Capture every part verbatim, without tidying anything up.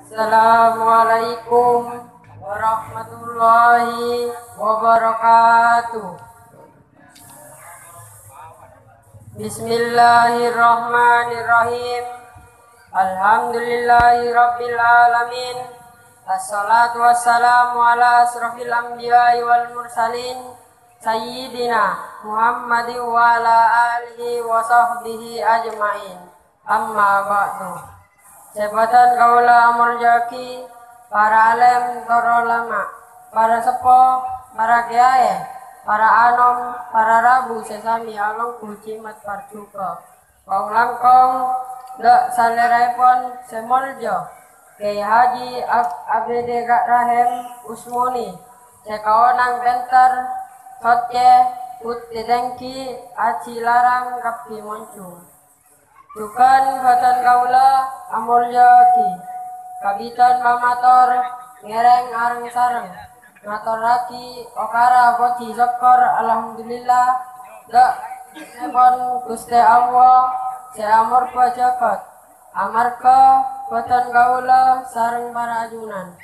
Assalamualaikum warahmatullahi wabarakatuh. Bismillahirrahmanirrahim. Alhamdulillahirabbil alamin. Assalatu wassalamu ala asrofil anbiya'i wal mursalin, Sayyidina Muhammadin wa ala alihi wa sahbihi ajma'in. Amma ba'du. Sè bâdhân kaulâ amoljâ'aghi, para alèm tor olama, para seppo, para kèyaè, para anom, para rabu sè samè alongghu jimat parjhughâ. Kong-langkong, dâ' salèraèpon sè molja, Kyai Haji Ab-, Abd Rahim Usmuni, sè kaonang pènter, soccè, putè tèngghi, aji larang kabbhi monjung. Jhughân bâdhân kaulâ amoljâ'aghi, kabidhân pamator ngèrèng areng-sareng ngatorraghi okara pojhi sokkor, alhamdulillah, dâ' èpon Ghustè Allah sè amorbâ jhâghât, amarghâ bâdhân kaulâ sareng para ajunan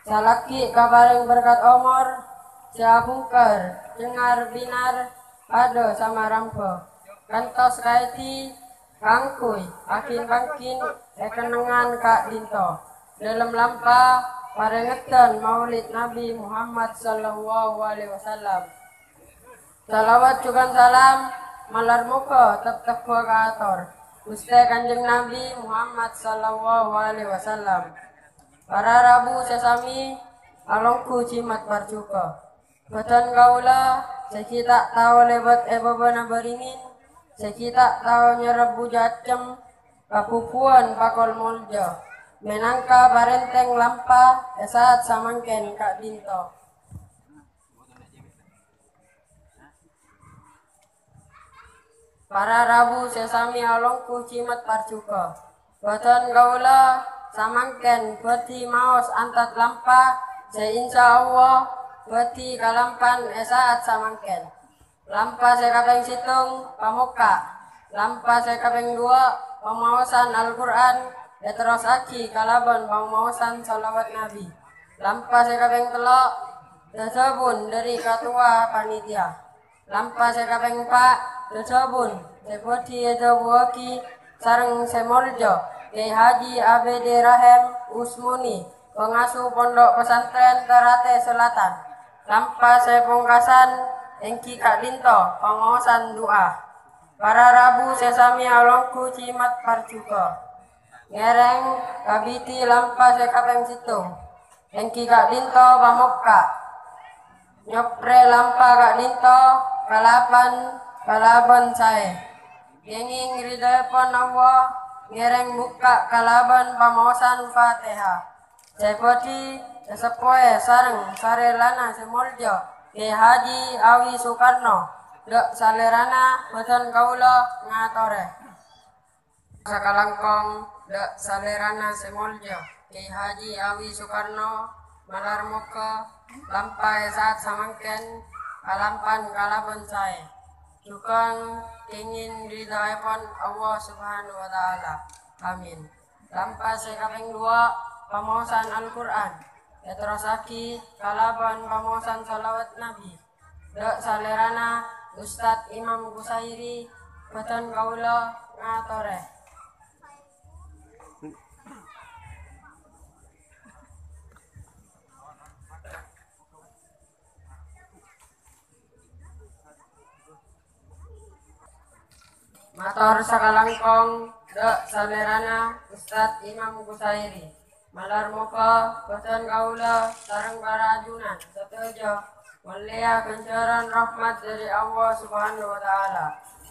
salaghi kaparèng berkat omor sè abhungkar, cengar-binar, padâ samarambâ, kantos kaèdhi kaangghuy agin-panggin è kennengngan ka'dinto, dâlem lampa parèngedhân Maulid Nabi Muhammad sallallahu alaihi wasallam. Shalawat jhughân salam malar moghâ tep-tebbhâ kaator Ghustè Kanjeng Nabi Muhammad sallallahu alaihi wasallam. Para rabu sè samè alongghu jimat parjhughâ. Bâdhân kaulâ sè ghi' ta' tao lèbât è bâbâna bâringin, sè ghi' ta' tao nyerrebbhu jhâjhem, kabhubuwân pakol molja, mènangka parèntèng lampa è sa'at samangkèn ka'dinto. Para rabu sè samè alongghu jimat parjhughâ. Bâdhân kaulâ samangkèn bhâdhi maos antat lampa sè insya Allah bhâdhi kalampan è sa'at samangkèn. Lampa sè kapèng sèttong, pamokka'. Lampa sè kapèng duwâ', pamaosan Al-Qur'an, èterrossaghi kalabân pamaosan shalawat Nabi. Lampa sè kapèng tello', dhâdhâbun dhâri katowa panitia. Lampa sè kapèng empa', dhâdhâbun sè bhâdhi èdhâbuwâghi sareng sè molja Kyai Haji Abd Rahim Usmuni, pangasuh Pondok Pesantren Ternate Selatan. Lampa sè pongkasan èngghi ka'dinto pamaosan du'a. Para rabu sè samè alongghu jimat parjhughâ. Ngèrèng kabidhi lampa sè kapèng sèttong, èngghi ka'dinto pamokka'. Nyoprè lampa ka'dinto kalapan kalabân saè. Kèngèng ridhaèpon Allah, ngèrèng bukka' kalabân pamaosan Fatihah. Sè bhâdhi èseppowè sareng sarèlana sè molja Kyai Haji Awi Sukarno, dâ' salèrana bâdhân kaulâ ngatorè. Sakalangkong, dâ' salèrana sè molja Kyai Haji Awi Sukarno, malar moghâ lampa è sa'at samangkèn kalampan kalabân saè. Jhughân kèngèng ridhaèpon Allah Subhanahu wa Ta'ala. Amin. Lampa sè kapèng duwâ', pamaosan Al-Qur'an, èterrossaghi kalabân pamaosan shalawat Nabi. Dâ' salèrana Ustadz Imam Kusairi, bâdhân kaulâ ngatorè. Mator sakalangkong, dâ' salèrana Ustadz Imam Kusairi. Malar moghâ bâdhân kaulâ sareng para ajunan sadhâjâ ngollèya ghânjhârân rahmat dhâri Allah Subhanahu wa Ta'ala.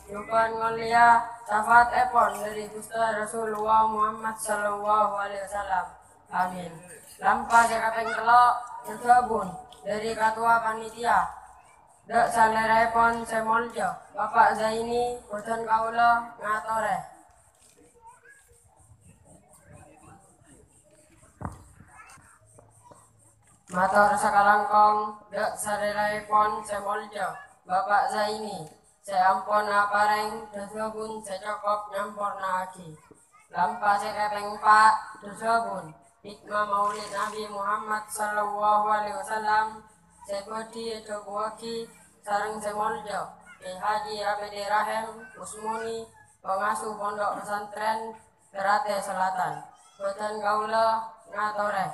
Jhughân ngollèya syafaatèpon dhâri Ghustè Rasulullah Muhammad sallallahu alaihi wasallam. Amin. Lampa sè kapèng tello', dhâdhâbun dhâri katowa panitia. Dâ' salèrèpon sè molja, Bapak Zaini, bâdhân kaulâ ngatorè. Mator sakalangkong, dâ' salèrèpon sè molja, Bapak Zaini, sè ampon aparèng dhâdhâbun sè cokop nyampornaaghi. Lampa sè kapèng empa', dhâdhâbun Hikmah Maulid Nabi Muhammad sallallahu alaihi wasallam sè bhâdhi èdhâbuwâghi sareng sè molja Kè Haji Abd Rahim Usmuni, pangasuh Pondok Pesantren Ternate Selatan. Bhâdhân kaulâ ngatorè.